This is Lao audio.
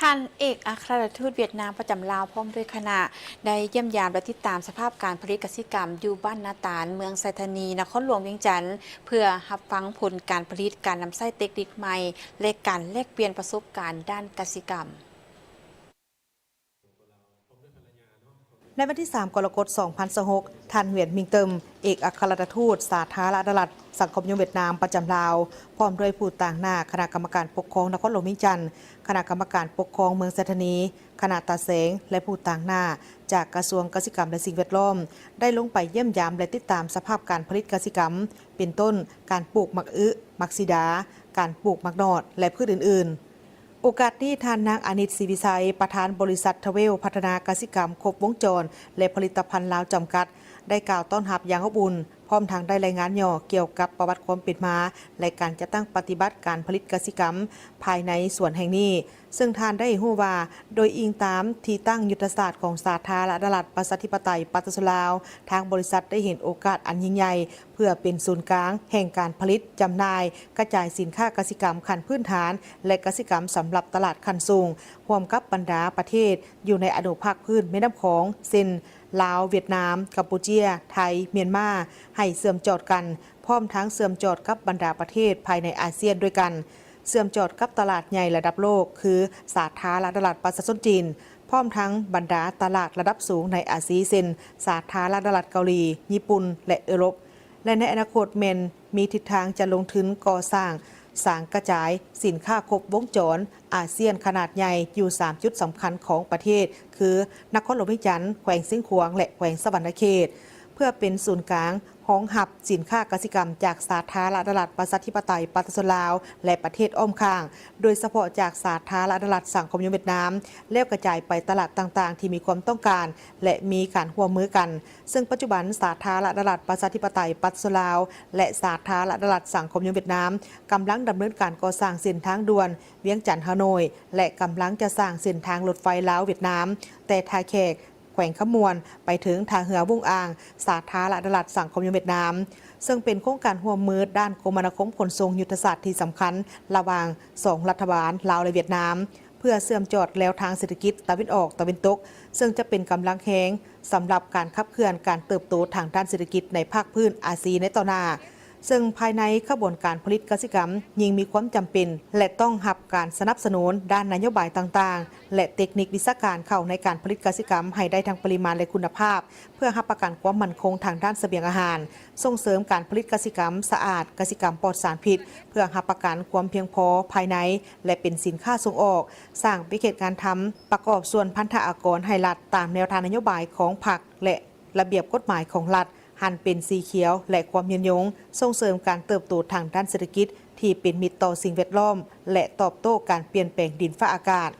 ທ່ານເອກອັຄຣາຊທູດຫວຽດນາມປະຈຳລາວ ພ້ອມດ້ວຍຄະນະ ໄດ້ຢ້ຽມຢາມ ແລະ ຕິດຕາມສະພາບການຜະລິດກະສິກຳ ຢູ່ບ້ານນາຕານ ເມືອງໄຊທານີ ນະຄອນຫຼວງວຽງຈັນ ເພື່ອຮັບຟັງຜົນການຜະລິດ, ການນຳໃຊ້ເຕັກນິກໃໝ່ ແລະ ການແລກປ່ຽນປະສົບການດ້ານກະສິກຳ. ໃນວັນທີສາມ ກໍລະກົດ ສອງພັນຊາວຫົກ ທ່ານ ຫວຽນ ມິງເຕີມ ເອກອັກຄະລັດຖະທູດສາທາລະນະລັດສັງຄົມນິຍົມຫວຽດນາມປະຈຳລາວ ພ້ອມດ້ວຍຜູ້ຕາງໜ້າຄະນະກຳມະການປົກຄອງນະຄອນຫຼວງວຽງຈັນ, ຄະນະກຳມະການປົກຄອງເມືອງໄຊທານີ, ຄະນະຕາແສງ ແລະ ຜູ້ຕາງໜ້າຈາກກະຊວງກະສິກຳ ແລະ ສິ່ງແວດລ້ອມ ໄດ້ລົງໄປຢ້ຽມຢາມ ແລະ ຕິດຕາມສະພາບການຜະລິດກະສິກຳ ເປັນຕົ້ນ ການປູກໝາກອຶ, ໝາກສີດາ, ການປູກໝາກນອດ ແລະ ພືດອື່ນໆ. ໂອກາດນີ້ ທ່ານນາງ ອານິດ ສີວິໄຊ ປະທານບໍລິສັດທະເວວພັດທະນາກະສິກຳຄົບວົງຈອນ ແລະ ຜະລິດຕະພັນລາວ ຈຳກັດ ໄດ້ກ່າວຕ້ອນຮັບຢ່າງອົບອຸ່ນ, ພ້ອມທັງໄດ້ລາຍງານຫຍໍ້ກ່ຽວກັບປະຫວັດຄວາມເປັນມາ ແລະ ການຈັດຕັ້ງປະຕິບັດການຜະລິດກະສິກຳພາຍໃນສວນແຫ່ງນີ້, ເຊິ່ງທ່ານໄດ້ໃຫ້ຮູ້ວ່າ ໂດຍອີງຕາມທີ່ຕັ້ງຍຸດທະສາດຂອງສາທາລະນະລັດປະຊາທິປະໄຕປະຊາຊົນລາວ, ທາງບໍລິສັດໄດ້ເຫັນໂອກາດອັນຍິ່ງໃຫຍ່ ເພື່ອເປັນສູນກາງແຫ່ງການຜະລິດ, ຈຳໜ່າຍ, ກະຈາຍສິນຄ້າກະສິກຳຂັ້ນພື້ນຖານ ແລະ ກະສິກຳສຳລັບຕະຫຼາດຂັ້ນສູງ ຮ່ວມກັບບັນດາປະເທດຢູ່ໃນອະນຸພາກພື້ນແມ່ນ້ຳຂອງ ເຊັ່ນ ລາວ, ຫວຽດນາມ, ກຳປູເຈຍ, ໄທ, ມຽນມາ ໃຫ້ເຊື່ອມຈອດກັນ, ພ້ອມທັງເຊື່ອມຈອດກັບບັນດາປະເທດພາຍໃນອາຊຽນດ້ວຍກັນ, ເຊື່ອມຈອດກັບຕະຫຼາດໃຫຍ່ລະດັບໂລກ ຄື ສາທາລະນະລັດປະຊາຊົນຈີນ, ພ້ອມທັງບັນດາຕະຫຼາດລະດັບສູງໃນອາຊີ ເຊັ່ນ ສາທາລະນະລັດເກົາຫຼີ, ຍີ່ປຸ່ນ ແລະ ເອີຣົບ. ແລະ ໃນອະນາຄົດແມ່ນມີທິດທາງຈະລົງທຶນກໍ່ສ້າງສາງກະຈາຍສິນຄ້າຄົບວົງຈອນອາຊຽນຂະໜາດໃຫຍ່ຢູ່ສາມຈຸດສຳຄັນຂອງປະເທດ ຄື ນະຄອນຫຼວງວຽງຈັນ, ແຂວງຊຽງຂວາງ ແລະ ແຂວງສະຫວັນນະເຂດ ເພື່ອເປັນສູນກາງຮອງຮັບສິນຄ້າກະສິກຳຈາກສາທາລະນະລັດປະຊາທິປະໄຕປະຊາຊົນລາວ ແລະ ປະເທດອ້ອມຂ້າງ, ໂດຍສະເພາະຈາກສາທາລະນະລັດສັງຄົມນິຍົມຫວຽດນາມ ແລ້ວກະຈາຍໄປຕະຫຼາດຕ່າງໆທີ່ມີຄວາມຕ້ອງການ ແລະ ມີການຮ່ວມມືກັນ. ເຊິ່ງປັດຈຸບັນ ສາທາລະນະລັດປະຊາທິປະໄຕປະຊາຊົນລາວ ແລະ ສາທາລະນະລັດສັງຄົມນິຍົມຫວຽດນາມ ກຳລັງດຳເນີນການກໍ່ສ້າງເສັ້ນທາງດ່ວນວຽງຈັນ-ຮ່າໂນ້ຍ ແລະ ກຳລັງຈະສ້າງເສັ້ນທາງລົດໄຟລາວ-ຫວຽດນາມ ແຕ່ທ່າແຂກ ແຂວງຄຳມ່ວນ ໄປເຖິງທ່າເຮືອວົງອ່າງ ສາທາລະນະລັດສັງຄົມນິຍົມຫວຽດນາມ, ເຊິ່ງເປັນໂຄງການຮ່ວມມືດ້ານຄົມມະນາຄົມຂົນສົ່ງຍຸດທະສາດທີ່ສຳຄັນ ລະຫວ່າງສອງລັດຖະບານລາວ ແລະ ຫວຽດນາມ ເພື່ອເຊື່ອມຈອດແລວທາງເສດຖະກິດຕາເວັນອອກ-ຕາເວັນຕົກ, ເຊິ່ງຈະເປັນກຳລັງແຮງສຳລັບການຂັບເຄື່ອນການເຕີບໂຕທາງດ້ານເສດຖະກິດໃນພາກພື້ນອາຊີໃນຕໍ່ໜ້າ. ເຊິ່ງພາຍໃນຂະບວນການຜະລິດກະສິກຳຍິ່ງມີຄວາມຈຳເປັນ ແລະ ຕ້ອງຮັບການສະໜັບສະໜູນດ້ານນະໂຍບາຍຕ່າງໆ ແລະ ເຕັກນິກວິຊາການເຂົ້າໃນການຜະລິດກະສິກຳໃຫ້ໄດ້ທັງປະລິມານ ແລະ ຄຸນນະພາບ, ເພື່ອຮັບປະກັນຄວາມໝັ້ນຄົງທາງດ້ານສະບຽງອາຫານ, ສົ່ງເສີມການຜະລິດກະສິກຳສະອາດ, ກະສິກຳປອດສານພິດ, ເພື່ອຮັບປະກັນຄວາມພຽງພໍພາຍໃນ ແລະ ເປັນສິນຄ້າສົ່ງອອກ, ສ້າງວິກເຂດງານທຳ, ປະກອບສ່ວນພັນທະອາກອນໃຫ້ລັດຕາມແນວທາງນະໂຍບາຍຂອງພັກ ແລະ ລະບຽບກົດໝາຍຂອງລັດ ຫັນເປັນສີຂຽວ ແລະ ຄວາມຍືນຍົງ, ສົ່ງເສີມການເຕີບໂຕທາງດ້ານເສດຖະກິດທີ່ເປັນມິດຕໍ່ສິ່ງແວດລ້ອມ ແລະ ຕອບໂຕ້ການປ່ຽນແປງດິນຟ້າອາກາດ.